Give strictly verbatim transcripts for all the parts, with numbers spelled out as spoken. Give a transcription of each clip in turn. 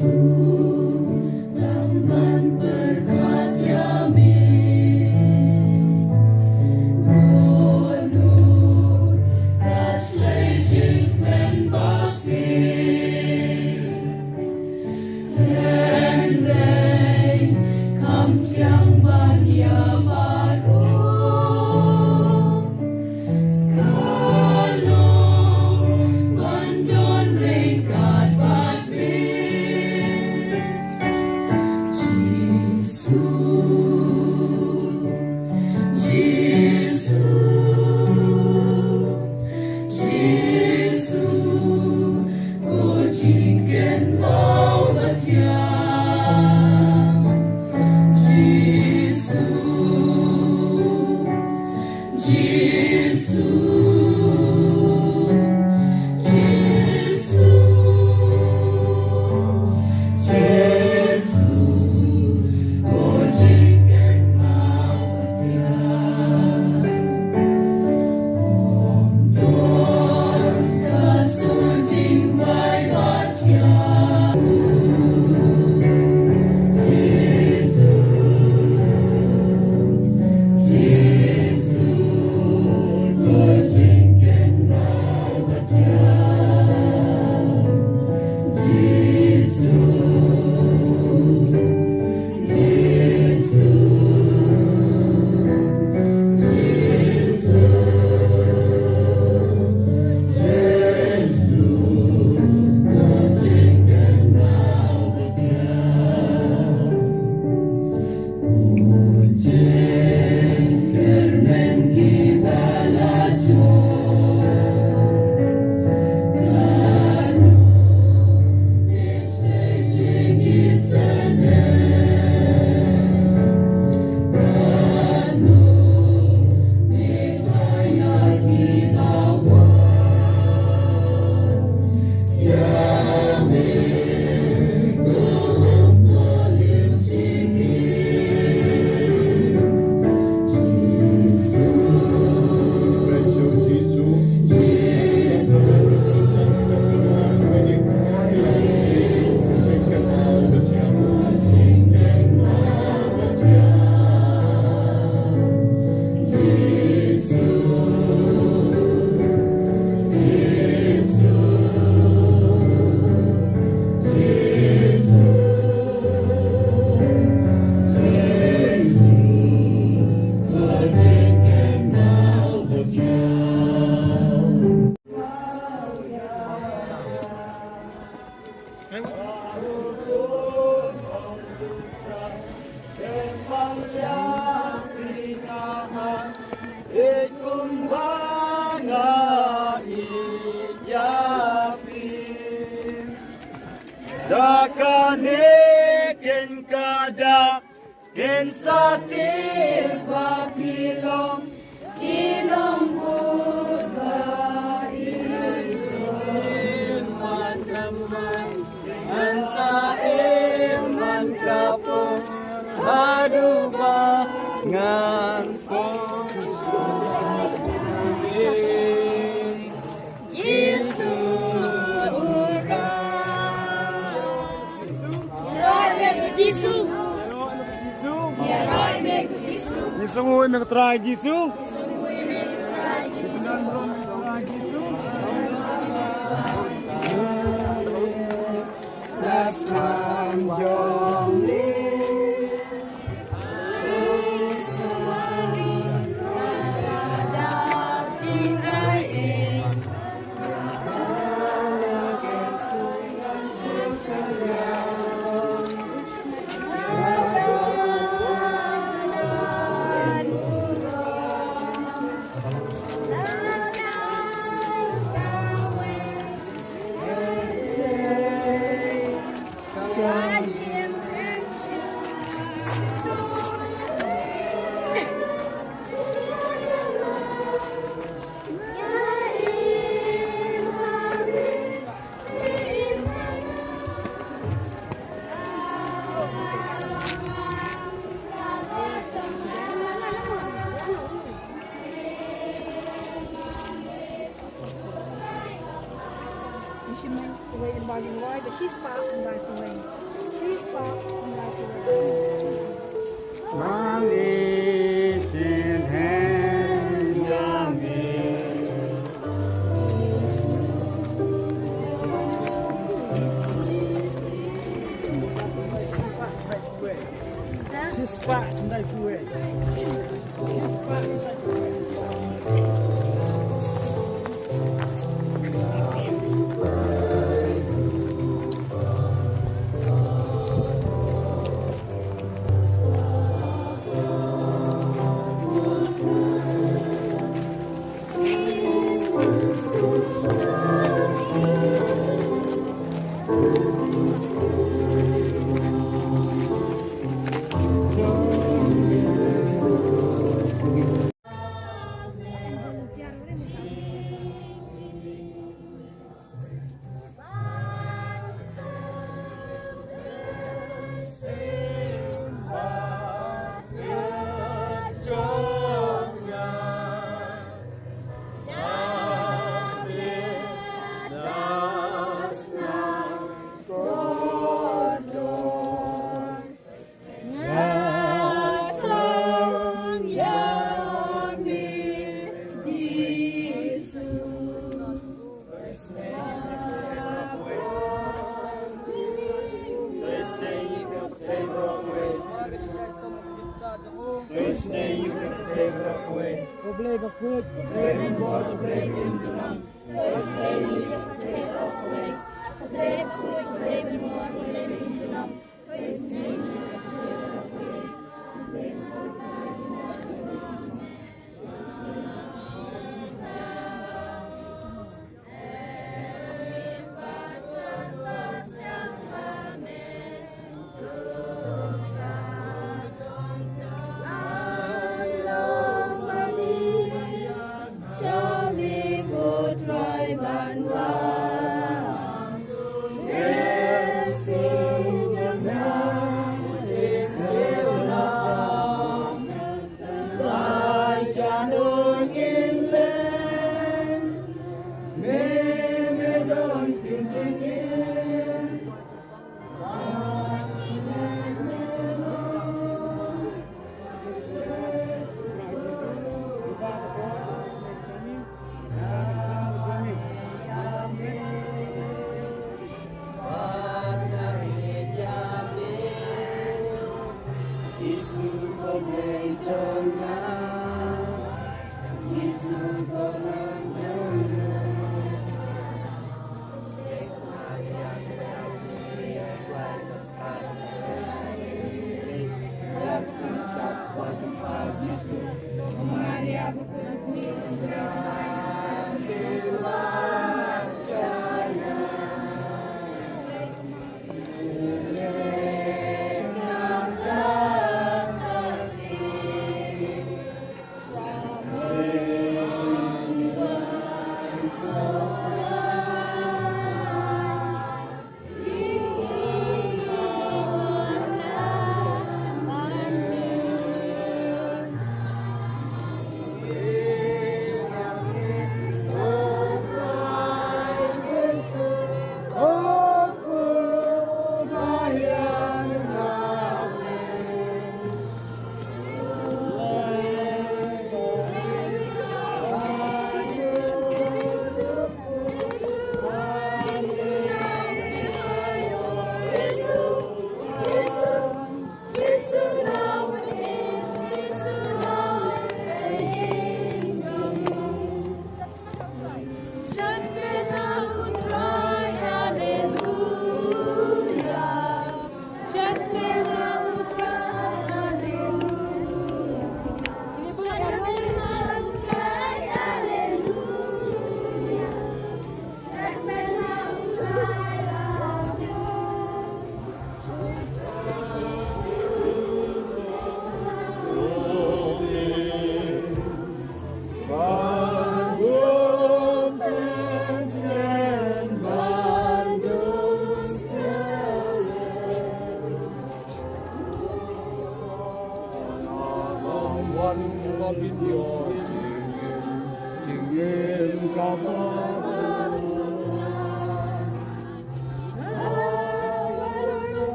Tang ban pyrkhat ïa me. Mano ka shlei jingkmen ba phi. Hynrei kham thiang ban ïa baroh. Ka long ban don ryngkat bad me. Jisu, Jisu, Jisu, ko jingkynmaw bathiang. Jisu, Jisu, Jisu, Jisu, ko jingkynmaw bathiang. Ym don ka sur jingbaibait. Da kane ken ka dak ken sa tieng ba phi long ki nongbud ba ïeit. Ngan sa im man ka pung haduh ba ngan pung. Jisu u rai. Ïaroh me ko Jisu. Ïaroh me ko Jisu. Jisu u rai me ko Trai Jisu.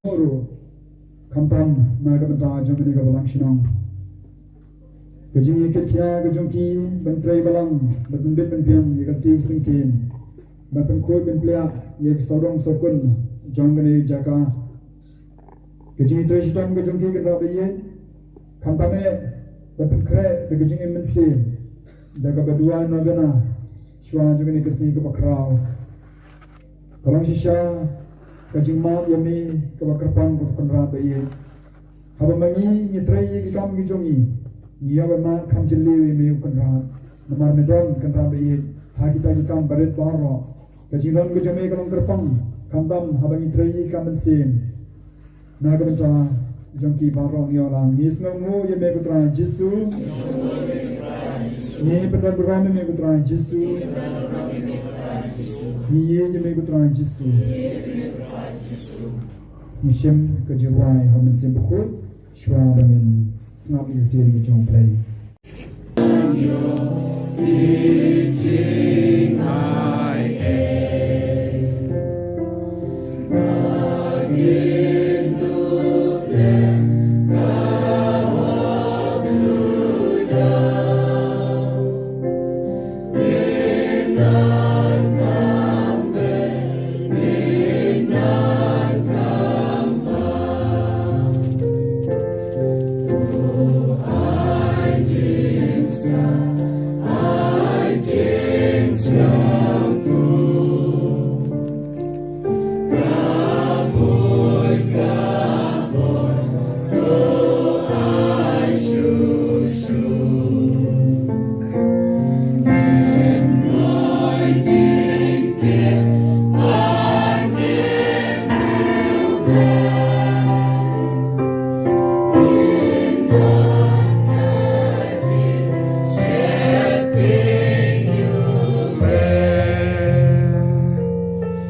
Ruh, khamtam na ka bynta jong kane ka balang shnong. Ka jingïakit khia ka jong ki ban trei balang, ban pynbit pynbiang ïa ka lynti ka syngkien, ban pynkhuid pynpliah ïa ka sawdong sawkun jong kane ka jaka. Ka jingtrei shitom ka jong ki kan rah ba ïeit. Khamtam eh ban pynkhreh da ka jingim mynsiem da kaba duwai novena shuwa jong kane ka sngi kaba khraw. Ka long shisha ka jingmap ïa me kaba kyrpang kaba kan rah ba ïeit. Haba ma ngi ngi trei ïa ki kam ki jong ngi, ngi ïoh ban mad kham jylliew ïa me U Kynrad. Namar me don Kynrad ba ïeit ha kita ki kam barit baroh. Ka jingdon ka jong me ka long kyrpang, khamtam haba ngi trei ïa ki kam mynsiem. Na ka bynta jong ki baroh ngi ong lang, ngi sngewnguh ïa me ko Trai Jisu. Ngi pynlong burom ïa me ko Trai Jisu. Ngi ïeit ïa me ko Trai Jisu. Ngi shim ka jingrwai ha Mynsiem Bakhuid shuwa ba ngin sngap ïa ka ktien ka jong U Blei.